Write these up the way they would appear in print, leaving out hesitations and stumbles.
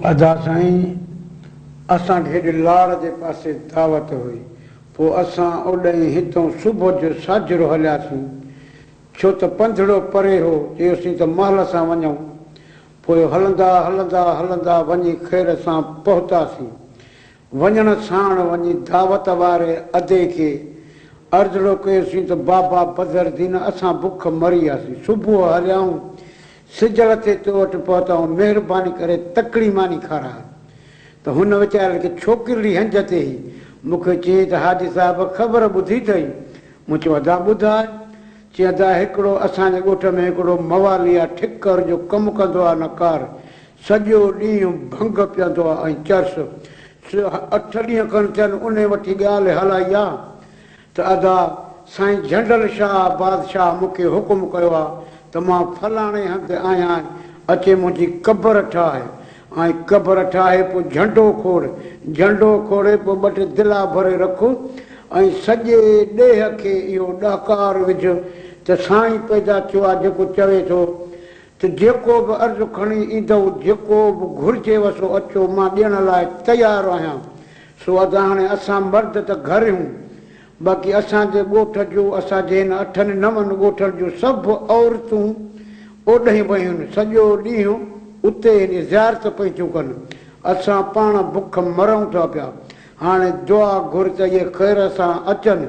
ادا سائين اسان کي هيڏي لاڙ جي پاسي دعوت هئي پوء اسان اوڏهين هتئون صبح جو ساجهرو هلياسين ڇو ته پنڌڙو پري هو چيوسين ته مهل سان وڃون پوء هلندا هلندا هلندا وڃي خير سان پهتاسين وڃڻ ساڻ وڃي دعوت واري ادي کي عرضڙو ڪيوسين ته بابا بدر دين اسان بک مري وياسين صبح هليائون سج لٿي تو وٽ پهتائون مهرباني ڪري تڪڙي ماني کاراء ته هن ويچاري کي ڇوڪرڙي هنج تي هئي مون کي چيائين ته حاجي صاحب خبر ٻڌي اٿئي مون چيو ادا ٻڌاء چيائين ادا هڪڙو اسان جي ڳوٺ ۾ هڪڙو موالي آ ٺڪر جو ڪم ڪندو آ نه ڪار سڄو ڏينهن ڀنگ پيئندو آ ۽ چرس. اٺ ڏينهن کن ٿين انهي وٺي ڳالهه هلائي آ ته ادا سائين جهنڊل شاهه بادشاهه مون کي حڪم ڪيو آ ته مان فلاڻي هنڌ آهيان اچي منهنجي قبر ٺاهه ۽ قبر ٺاهي پوء جهنڊو کوڙ، جهنڊو کوڙي پوء ٻه ٽي دلا ڀري رک ۽ سڄي ڏيهه کي اهو ڏهڪار وجهه ته سائين پيدا ٿيو آ جيڪو چوي ٿو ته جيڪو به عرض کڻي ايندؤ، جيڪو به گهرجيو سو اچو، مان ڏيڻ لاء تيار آهيان. سو ادا هاڻي اسان مرد ته گهر هيون، باقي اسان جي ڳوٺ جون، اسان جي هن اٺن نون ڳوٺن جون سڀ عورتون اوڏهين ويون، سڄو ڏينهن اتي هن زيارت پئي ٿيون ڪن. اسان پاڻ بک مرون ٿا پيا. هاڻي دعا گهر ته اهي خير سان اچن،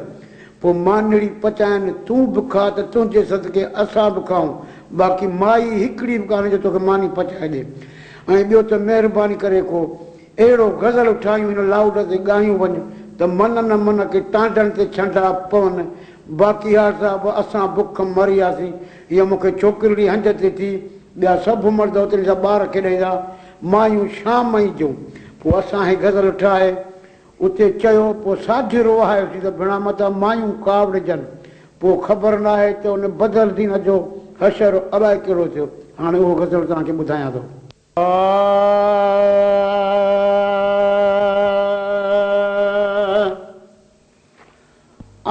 پوء مانڙي پچائن، تون به کاء ته تنهنجي صدقي اسان به کائون، باقي مائي هڪڙي به ڪانهي جو توکي ماني پچائي ڏي. ۽ ٻيو ته مهرباني ڪري ڪو اهڙو غزل ٺاهيون هن لائوڊ تي ڳايون وڃ ته من نه من ڪي ٽانڊن تي ڇنڊا پون، باقي ها صاحب اسان بک مرياسين، هيء مون کي ڇوڪرڙي هنج تي ٿي، ٻيا سڀ مرد اتي جا ٻار کيڏائيندا، مايون شام ئي جون. پوء اسان هي غزل ٺاهي اتي چيو، پوء ساجهرو آيوسين ته ڀيڻا متان مايون ڪاوڙجن. پوء خبر ناهي ته ان بدر الدين جو حشر الائي ڪهڙو ٿيو. هاڻي اهو غزل توهان کي ٻڌايان ٿو.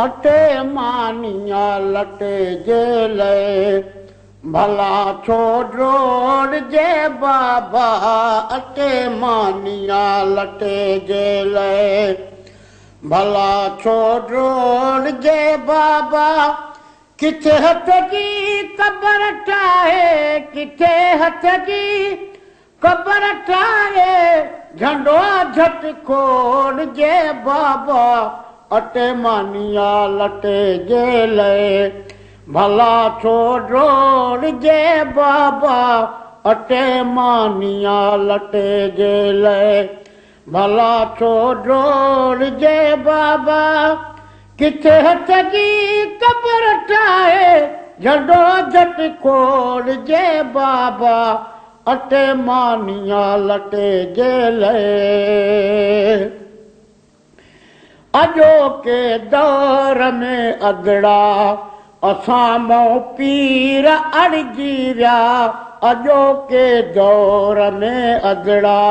اٽي مانيء لٽي جي لئه ڀلا ڇو ڊوڙجي بابا اٽي مانيء لٽي جي لئه ڀلا ڇو ڊوڙجي بابا ڪٿي هٿ جي قبر ٺاهي ڪٿي هٿ جي قبر ٺاهي جهنڊو جهٽ کوڙجي بابا اٽي مانيا لٽي جي لئه ڀلا ڇو ڊوڙجي بابا اٽي مانيا لٽي جي لئه ڀلا ڇو ڊوڙجي بابا ڪٿي هٿ جي قبر ٺاهي جهنڊو جهٽ کوڙجي بابا اٽي مانيا لٽي جي لئه اڄوڪي دور ۾ اڌڙا اسان مئون پير اڙجي ويا اڄوڪي دور ۾ اڌڙا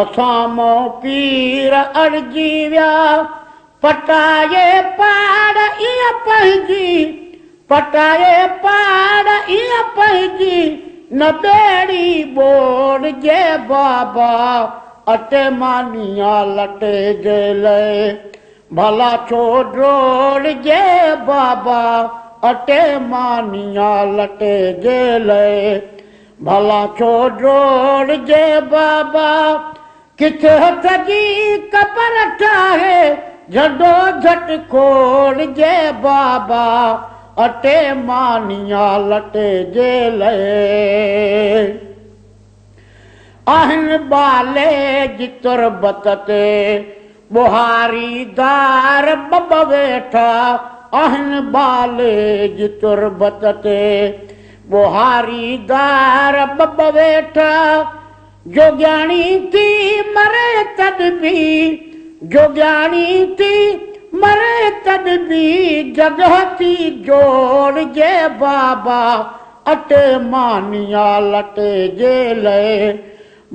اسان مئون پير اڙجي ويا پٽائي پاڙ ايئن پنهنجي پٽائي پاڙ ايئن پنهنجي نه ٻيڙي ٻوڙجي بابا اٽي مانيا لٽي جي لئه ڀلا ڇو ڊوڙجي بابا اٽي مانيا لٽي جي لئه ڀلا ڇو ڊوڙجي بابا ڪٿي هٿ جي قبر ٺاهي جهنڊو جهٽ کوڙجي بابا اٽي مانيا لٽي جي لئه آهن ٻالي جي تربت تي ٻوهاري دار ٻه ويٺا آهن ٻالي جي تربت تي ٻوهاري دار ٻه ويٺا جوڳياڻي ٿي مري تڏ به جوڳياڻي ٿي مري تڏ به جڳهه ٿي جوڙجي بابا اٽي مانيا لٽي جي لئه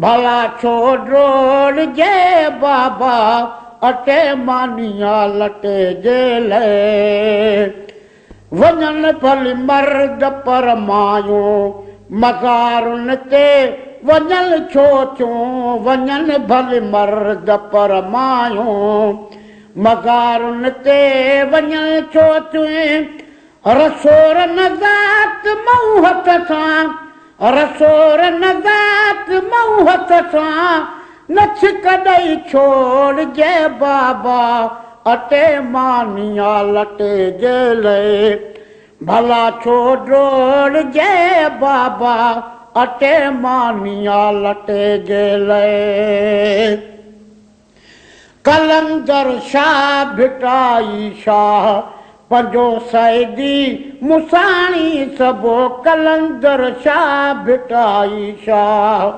ڀلا ڇو ڊوڙجي بابا اٽي مانيا لٽي جي لئه وڃن ڀلي مرد پر مايون مزارن تي وڃن ڇو ٿيون، وڃن ڀلي مرد پر مايون مزارن تي وڃن ڇو ٿيون. رسور نه ذات مئون هٿ سان، رسور نه ذات مئون هٿ سان، نه ڇڪ ڏئي ڇوڙجي بابا اٽي مانيا لٽي جي لئي، ڀلا ڇو ڊوڙجي بابا اٽي مانيا لٽي جي لئي. قلندر شاهه ڀٽائي شاهه پنجو سيدي مساڻي سڀو، قلندر شاهه ڀٽائي شاهه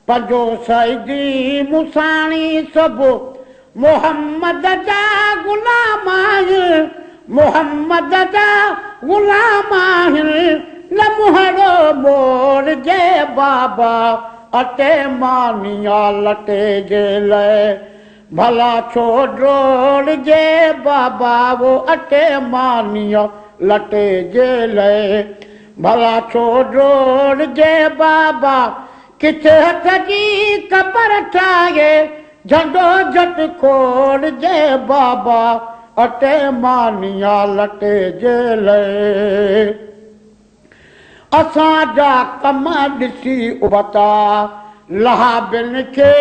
پنجو سيدي مساڻي سڀو، محمد جا غلام آهن، محمد جا غلام آهن، نه منهڙو موڙجي بابا اٽي مانيا لٽي جي لئي، ڀلا ڇو ڊوڙجي بابا وو اٽي مانيا لٽي جي لئي، ڀلا ڇو ڊوڙجي بابا. ڪٿي هٿ جي قبر ٺاهي جهنڊو جهٽ کوڙجي بابا اٽي مانيا لٽي جي لئي. اسان جا ڪم ڏسي ابتا لهابن کي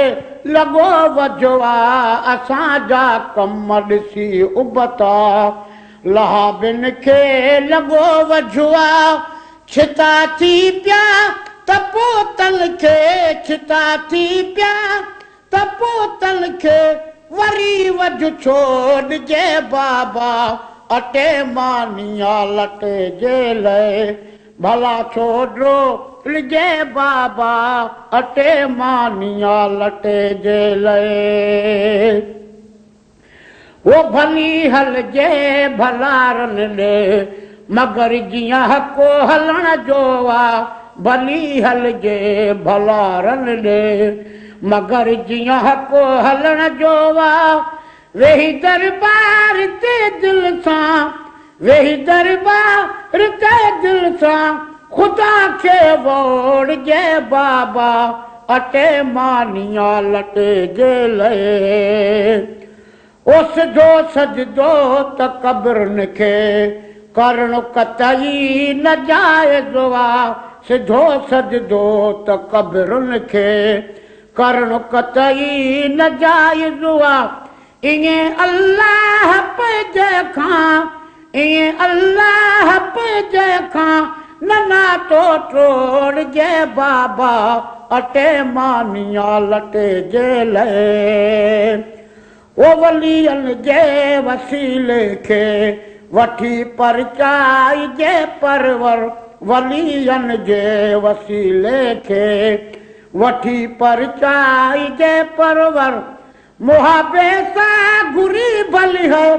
لڳو وجهه آ، اسان جا ڪم ڏسي ابتا لهابن کي لڳو وجهه آ، ڇتا ٿي پيا ته پوء تن کي، ڇتا ٿي پيا ته پوء تن کي وري وجهه ڇوڙجي بابا اٽي مانيا لٽي جي لئي، ڀلا ڇو ڊوڙجي بابا اٽي مانيا لٽي جي لئي. او ڀلي هلجي ڀلارن ڏي، مگر جيئن حق هلڻ جو آ، ڀلي هلجي ڀلارن ڏي، مگر جيئن حق هلڻ جو آ. ويهي دربار تي دل سان، ويهي دربار تي دل سان خدا کي ووڙجي بابا اٽي مانيا لٽي جي لئي. او سڌو سجدو ته قبرن کي ڪرڻ قطعي ناجائز آ، سڌو سجدو ته قبرن کي ڪرڻ قطعي ناجائز آ. ائين الله پنهنجي کان، ائين الله پنهنجي کان نه ناتو ٽوڙجي بابا اٽي مانيا لٽي جي لئي. او ولين جي وسيلي کي وٺي پرچائجي پرور، ولين جي وسيلي کي وٺي پرچائجي پرور. محابي سان گهري ڀلي هو،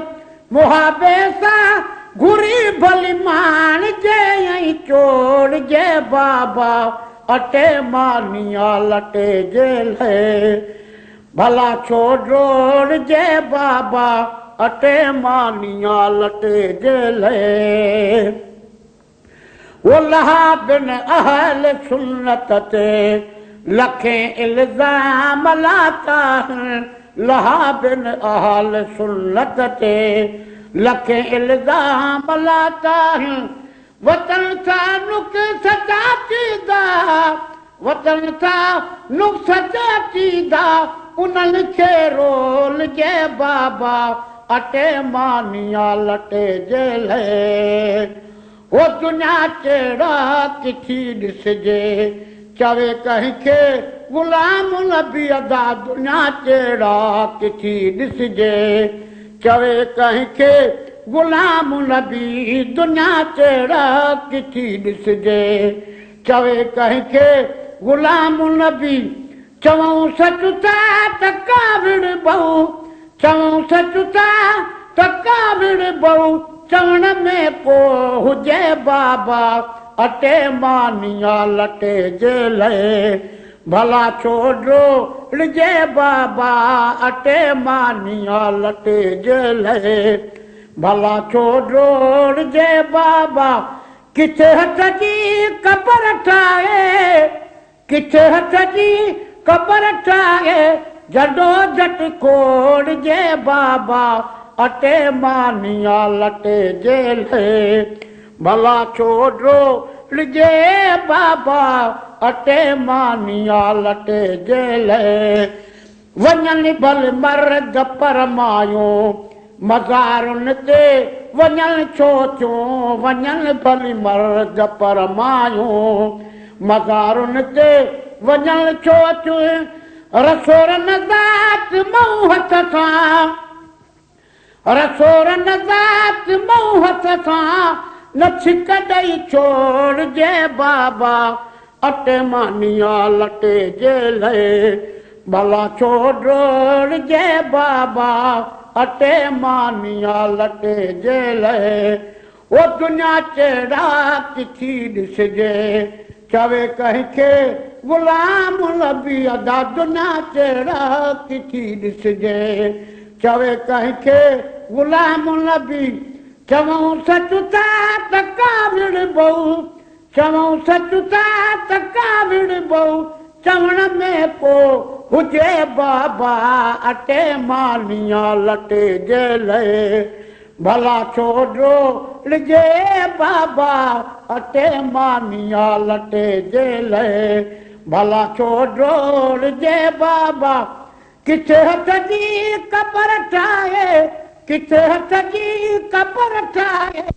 محابي سان گهري ڀلي ماڻجي ۽ چوڙجي بابا اٽي مانيا لٽي جي لئي، ڀلا ڇو ڊوڙجي بابا اٽي مانيا لٽي جي لئي. او لهابن اهل سنت تي لکين الزام لاتا آهن، لهابن اهل سنت تي لکين الزام لاتا آهن. وطن ٿا نقص چاچيندا، وطن ٿا نقص چاچيندا، انهن کي رولجي بابا اٽي مانيا لٽي جي لئي. او دنيا ڪهڙا ڪٿي ڏسجي، چوي ڪنهن کي غلام نبي ادا، دنيا ڪهڙا ڪٿي ڏسجي، چوي ڪنهن کي غلام نبي، دنيا ڪهڙا ڪٿي ڏسجي، چوي ڪنهن کي غلام نبي. چئون سچ ٿا ته ڪاوڙ بهو، چئون سچ ٿا ته ڪاوڙ بهو، چوڻ ۾ ڪو هجي بابا اٽي مانيا لٽي جي لئي، ڀلا ڇو ڊوڙجي بابا اٽي مانيا لٽي جي لئي، ڀلا ڇو ڊوڙجي بابا. ڪٿي هٿ جي قبر ٺاهي، ڪٿي هٿ جي قبر ٺاهي جڏو جهٽ کوڙجي بابا اٽي مانيا لٽي جي لئه ڀلا ڇو ڊوڙجي بابا اٽي مانيا لٽي جي لئه وڃن ڀل مرد پر مايون مزارن تي وڃن ڇو ٿيون وڃن ڀل مرد پر مايون مزارن تي وڃن ڇو ٿيون رسورن ذات مئون هٿ سان رسورن ذات مئون هٿ سان نه ڇڪ ڏئي ڇوڙجي بابا اٽي مانيا لٽي جي لئه ڀلا ڇو ڊوڙجي بابا اٽي مانيا لٽي جي لئه او دنيا چيڙاڪ ٿي ڏسجي چوي ڪنهن کي غلام نبي ادا دنيا چيڙاڪ ٿي ڏسجي چوي ڪنهن کي غلام نبي چئون سچ ٿا ته ڪاوڙ بهو چئون سچ ٿا ته ڪاوڙ بهو چوڻ ۾ ڪو هجي بابا اٽي مانيا لٽي جي لئه ڀلا ڇو ڊوڙجي بابا اٽي مانيا لٽي جي لئه ڀلا ڇو ڊوڙجي بابا ڪٿي هٿ جي قبر ٺاهي ڪٿي هٿ جي قبر ٺاهي.